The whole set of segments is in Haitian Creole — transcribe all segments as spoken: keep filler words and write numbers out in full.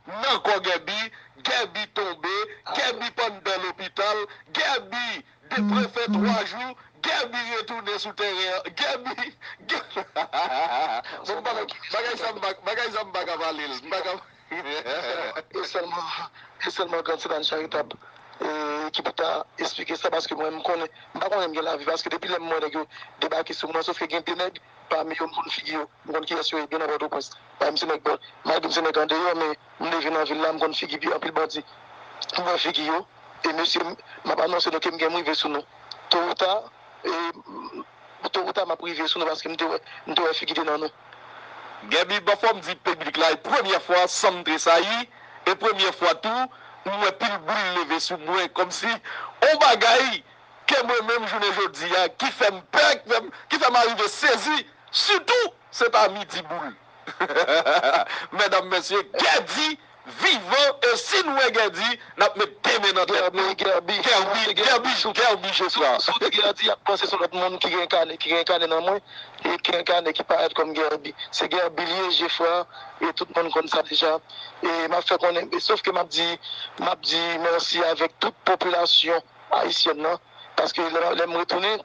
nan kò Guerby, Guerby tonbe, Guerby pandan lopital, Guerby deprè fè twa jou, Guerby retounen sou tèren an, Guerby, Guerby. Bon, bagay, bagay sa m pa, bagay sa m pa ka pale l, m pa ka. E sèlman, e sèlman Grand Sentàn Charitab, e, ki pou ta esplike sa, paske mwen, m konnen, m pa konnen m gen lavi, paske depi lè m wè nèg yo debake sou mwen, sòf ke gen de nèg pami yo, m konn figi yo, m konn kiyès yo ye, byen nan Pòtoprens. Pami m se nèg, malgre m se nèg andeyò, men m leve nan vil la, m konn figi pi anpil bandi. M wè figi yo, e mesye, m, m ap anonse nou ke m gen m rive sou nou. To ou ta, e, to ou ta, m ap rive sou nou, paske m te wè, m te wè figi te nan nou. Guerby, bon, fò m di piblik la, e premyè fwa, san m tresayi, e premyè fwa tou, m wè pil boul leve sou mwen, kòmsi on bagay ke mwen menm jounen jodi a, ki fè m pè, ki fè m, ki fè m arive sezi, sitou, se pa midi boul. Medam, mesye, Guerby vivan, e si n wè Guerby, n ap met de men nan tèt nou. Guerby, Guerby, Guerby, Guerby Jefra. Si w di Guerby, y ap panse se lòt moun ki renkane, ki renkane nan mwen, e ki renkane, ki parèt kòm Guerby. Se Guerby li ye, Jefra, e tout moun konn sa deja. E m ap fè konnen, e sòf ke m ap di, m ap di mèsi avèk tout popilasyon ayisyèn nan, paske lè, lè m retounen,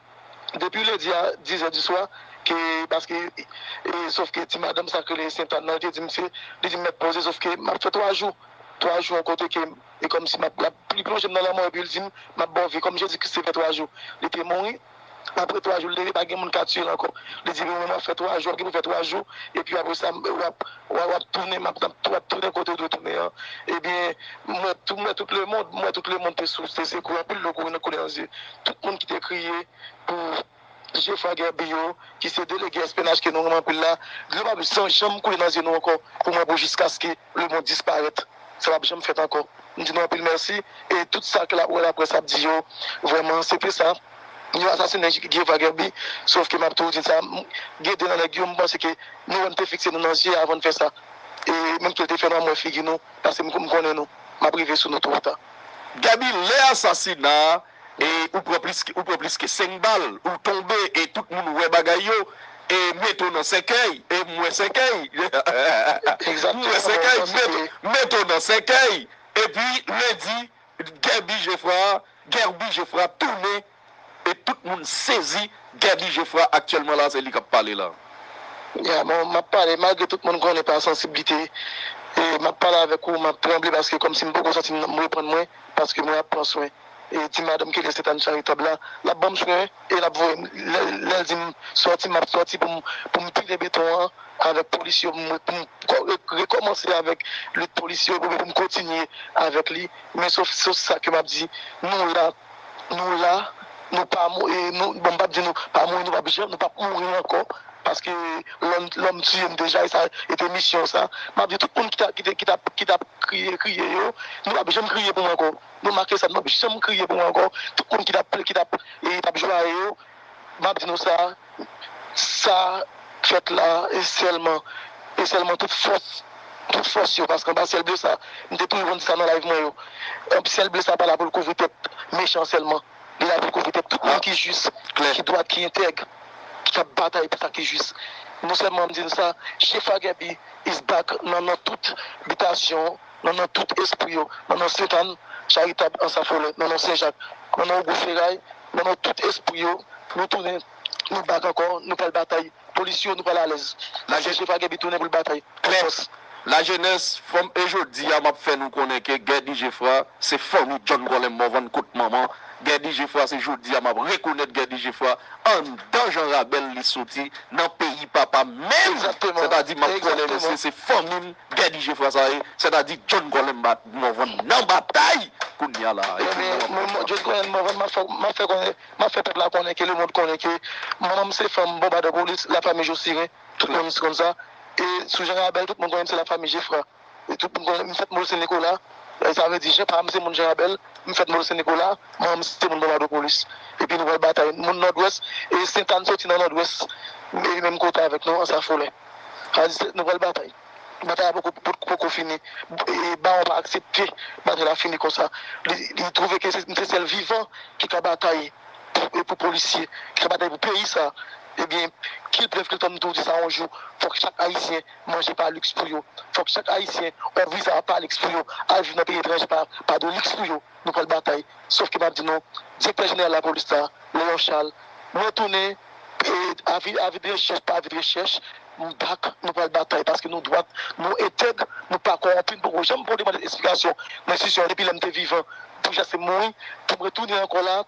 depi lendi a dizè di swa, ke, paske, e, sòf ke ti madanm sa k rele Sentàn nan, li te di m se, li di m mèt poze, sòf ke m ap fè twa jou, twa jou yon kote ke, e kòmsi m ap, l ap, li plonje m nan lanmò, epi li di m, m ap ba w vi, kòm Jezi Kris te fè twa jou, li te mouri, apre twa jou, li leve, pa gen moun ka tiye l ankò. Li di, mwen, mwen, m ap fè twa jou, w ap gen pou fè twa jou, epi apre sa, w ap, w ap, w ap tounen, m ap, w ap tounen kote w dwe tounen an. Ebyen, m wè tout, m wè tout lemonn, m wè tout lemonn te sou, te sekouye, anpil dlo kouri nan, koule nan zye. Tout moun ki te kriye pou Jefra Guerby yo, ki se delege S P N H ke nou renmen anpil la, dlo p ap janm, janm koule nan zye nou ankò, pou mwen, pou jiskaske lemonn disparèt. Sa p ap janm fèt ankò. M di nou anpil mèsi, e tout sa ke la, wè laprès ap di yo, vrèman, se te sa. Yo asasinen Jefra Guerby, sòf ke m ap toujou di sa, m, gen de nan nèg yo, m panse ke nou wè n te fikse nou nan zye avan n fè sa. E menm ke l te fè nou, m wè figi nou, paske m, m konnen nou. M ap rive sou nou to ou ta. Guerby, lè asasina a, e ou pran plis ke, ou pran plis ke senk bal, ou tonbe, e tout moun wè bagay yo, e mete w nan sèkèy, e m wè sèkèy. M wè sèkèy, mete, mete w nan sèkèy. Epi lendi, Guerby Jefra, Guerby Jefra tounen, e tout moun sezi. Guerby Jefra aktyèlman la, se li k ap pale la. Ya, bon, m ap pale, malgre tout moun konnen pa sansiblite, e m ap pale avèk ou, m ap tranble, paske kòmsi m poko santi m, m reprann mwen, paske mwen ap pran swen. E ti madanm ki rele Sentàn Charitab la, l ap ban m swen, e l ap voye m, lè, lè l di m sòti, m ap sòti pou m, pou m pile beton an avèk polis yo, pou m, pou m kò-, re-, rekòmanse avèk lit polis yo, pou, pou m kontinye avèk li. Men sòf, sòf sa ke m ap di, nou la, nou la, nou pa mou-, e nou, bon, m p ap di nou pa mouri, nou p ap janm, nou p ap mouri ankò, paske lòm, lòm tiye m deja, e sa, e te misyon sa. M ap di tout moun ki ta, ki te, ki t ap, ki t ap kriye, kriye yo, nou p ap janm kriye pou mwen ankò. Nou make sa, nou p ap janm kriye pou mwen ankò. Tout moun ki t ap, ki t ap, e t ap jwaye yo, m ap di nou sa, sa fèt la, e sèlman, e sèlman tout fòs, tout fòs yo, paske anba syèl ble sa, m te toujou konn di sa nan live mwen yo. Syèl ble sa pa la pou l kouvri tèt mechan sèlman. Li la pou l kouvri tèt tout moun ki jis, ki dwat, ki entèg, ki ap batay pou sa ki jis. Non sèlman m di nou sa, Jefra Guerby is back nan, nan tout bitasyon, nan, nan tout espri yo, nan, nan Sentàn Charitab Ansafolè, nan, nan Senjak, nan, nan Ogou Feray, nan, nan tout espri yo, nou tounen, nou back ankò, nou pral batay. Polis yo, nou pral alèz. Paske Jefra Guerby tounen pou l batay. Klè. Fòs. Lajenès, fanm, e jodi a m ap fè nou konnen ke Guerby Jefra se fanmi John Colem Morvan kot manman. Guerby Jefra, se jodi a m ap rekonèt Guerby Jefra anndan Jan Rabèl li soti, nan peyi papa m menm. Egzakteman. Sètadi m ap konnen misye se fanmi m, Guerby Jefra sa ye, sètadi John Colem Morvan nan batay kounye a la. Ebyen, John Colem Morvan, m ap fè, m ap fè konnen, m ap fè pèp la konnen ke lemonn konnen ke manman m se fanm bonbadè polis, lafanmi Josiren, tout moun konn sa. E sou Jan Rabèl, tout moun konnen m se lafanmi Jefra. E tout moun konnen m fèt Mòl Sen Nikola. E sa vle di, Jan pa m se moun Jan Rabèl, m fèt Mòl Sen Nikola, manman m se moun bonbadè polis. Epi nou pral batay. Moun Nòdwès, e Sentàn soti nan Nòdwès, e menm kote avèk nou, Ansafolè. Sa vle di, nou pral batay. Batay la poko, poko, poko fini. E bawon pa aksepte batay la fini konsa. Li, li twouve ke se, se sèl vivan ki ka batay pou, e pou polisye, ki ka batay pou peyi sa. Ebyen, ki l prèv ki l fè m tou di sa yon jou, fòk chak Ayisyen manje pa liks pou yo. Fòk chak Ayisyen yon viza pa liks pou yo. Al viv nan peyi etranje pa, pa de liks pou yo. Nou pral batay. Sòf ke m ap di nou, direktè jeneral lapolis la, Léon Charles, mwen tounen, e, avi, avi de rechèch pa avi de rechèch, m back, nou pral batay paske nou dwat, nou entèg, nou pa kòwonpi, nou poko janm pran demann esplikasyon nan enstitisyon depi lè m te vivan pou jiskaske m mouri, pou m retounen ankò la,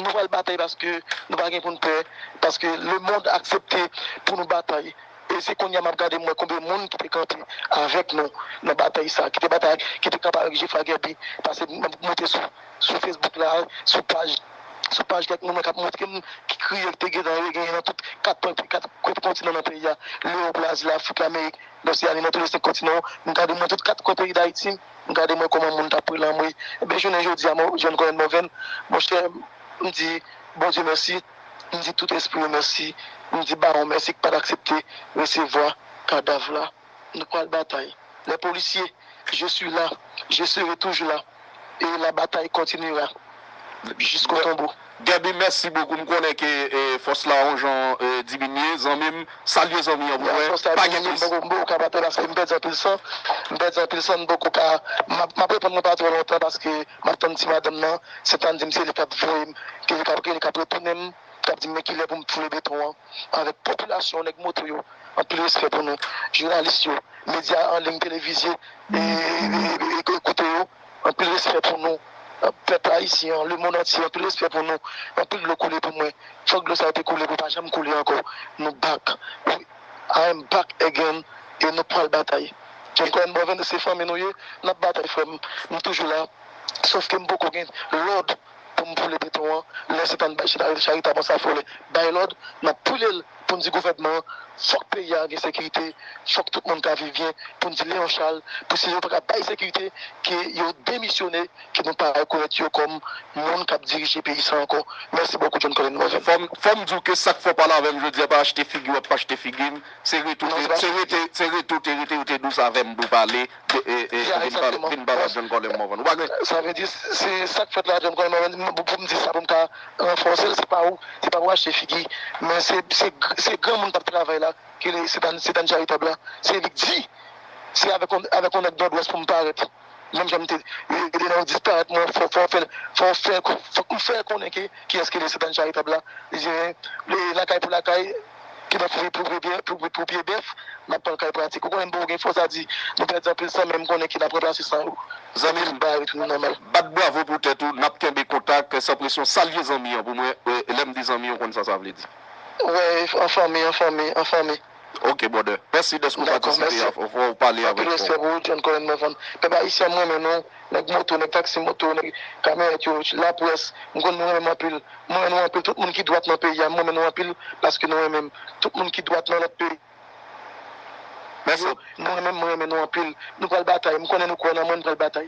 nou pral batay paske nou pa gen pou n pè, paske lemonn aksepte pou nou batay. E se kounye a m ap gade m wè konbyen moun ki te kanpe avèk nou nan batay sa, ki te batay, ki te kanpe avèk Jefra Guerby, paske m ap monte sou, sou Facebook la, sou paj, sou paj kèk moun k ap montre m ki kriye ki te gentan genyen nan tout kat kwen, kat kwen kontinan nan peyi a, Lewòp, Lazi, Lafrik, Lamerik, Loseani, nan tou le senk kontinan yo. M gade mwen tout kat kwen peyi Dayiti, m gade mwen kòman moun t ap rele anmwe. Ebyen, jounen jodi a, mwen, John Colin Morvan, monchè, m di Bondye mèsi, m di tout espri yo mèsi, m di Bawon mèsi ki pa t aksepte resevwa kadav la. Nou pral batay. Les policiers, je suis là, je serai toujours là. Et la bataille continuera jusqu'au tombeau. Guerby, mèsi bokou. M konnen ke, e, fòs la yon jan, e, diminye. Zanmi m, salye zanmi an pou mwen. Fòs la pa gen diminye, plis. M poko, m poko ka batay paske m pèdi anpil san. M pèdi anpil san, m poko ka. M ap, m ap reponn mwen pa twò lontan paske m ap tann ti madanm nan. Sentàn di m se li k ap voye m, ke li k ap, ke li k ap retounen m, k ap di m men kilè pou m foule beton an. Avèk popilasyon, nèg moto yo, anpil respè pou nou. Jounalis yo, medya an liy, televize, e, e, e, e, koute yo, anpil respè pou nou. Pèp ayisyen an, lemonn antye, anpil respè pou nou. Anpil dlo koule pou mwen. Fòk dlo sa yo te koule pou pa janm koule ankò. Nou back. We, I am back again. E nou pral batay. John Colin Morvan, se fanmi nou ye. N ap batay, frè m. M toujou la. Sòf ke m poko gen lòd pou m boule beton an. Lè Sentàn bay chita charitab an sa fò lè bay lòd, n ap boule l pou n di gouvènman an, fòk peyi a gen sekirite, fòk tout moun ka viv byen, pou n di Léon Charles, pou si yo pa ka bay sekirite, ke yo demisyone, ke nou pa rekonèt yo kòm moun k ap dirije peyi sa ankò. Mèsi bokou, John Colin Morvan. Fò m, fò m di w ke sa k fè w pale avè m jodi a pa achte figi w, ap pa achte figi m. Se rete, se rete, se rete, rete, rete dous avè m pou pale. E, e, e, vin pale, vin pale ak John Colin Morvan. Ou pa gen... Sa vle di, se sa k fèt la, John Colin Morvan, pou, pou m di sa, pou m ka ranfòse l, se pa ou, se pa pou achte figi. Men se, se, se granmoun k ap travay la, ki rele Sentàn, Sentàn Charitab la. Se li k di, se avèk yon, avèk yon nèg Nòdwès pou m parèt. Menm jan m te, e, e, nan disparèt mwen, fò, fò w fè l, fò w fè, fòk m fè l konnen ke, kiyès ki rele Sentàn Charitab la. Li di, e, lakay pou lakay, ki nan pou, pou, pou, pou, pou pye bèf, n ap pran l kay pratik. Ou konnen m poko gen fòs a di, nou pèdi anpil san, men m konnen ke n ap ranplase san yo. Zanmi m, bagay retounen nòmal. Bat bravo pou tèt ou, n ap kenbe kontak, san presyon. Salye zanmi an pou mwen, e, lè m di zanmi an, ou konn sa sa vle di. Wè, an fanmi, an fanmi, an fanmi. Ok, brother. Mèsi dèske w patisipe a, w pale avèk nou. Anpil respè pou ou, John Colin Morvan. Pèp ayisyen, m renmen nou. Nèg moto, nèg taksi moto, nèg kamyonèt yo, laprès, m konn nou renmen m anpil. M renmen nou anpil. Tout moun ki dwat nan peyi a, m renmen nou anpil paske nou renmen m. Tout moun ki dwat nan lòt peyi yo, nou renmen m, m renmen nou anpil. Nou pral batay. M konnen nou kwè nan mwen, nou pral batay.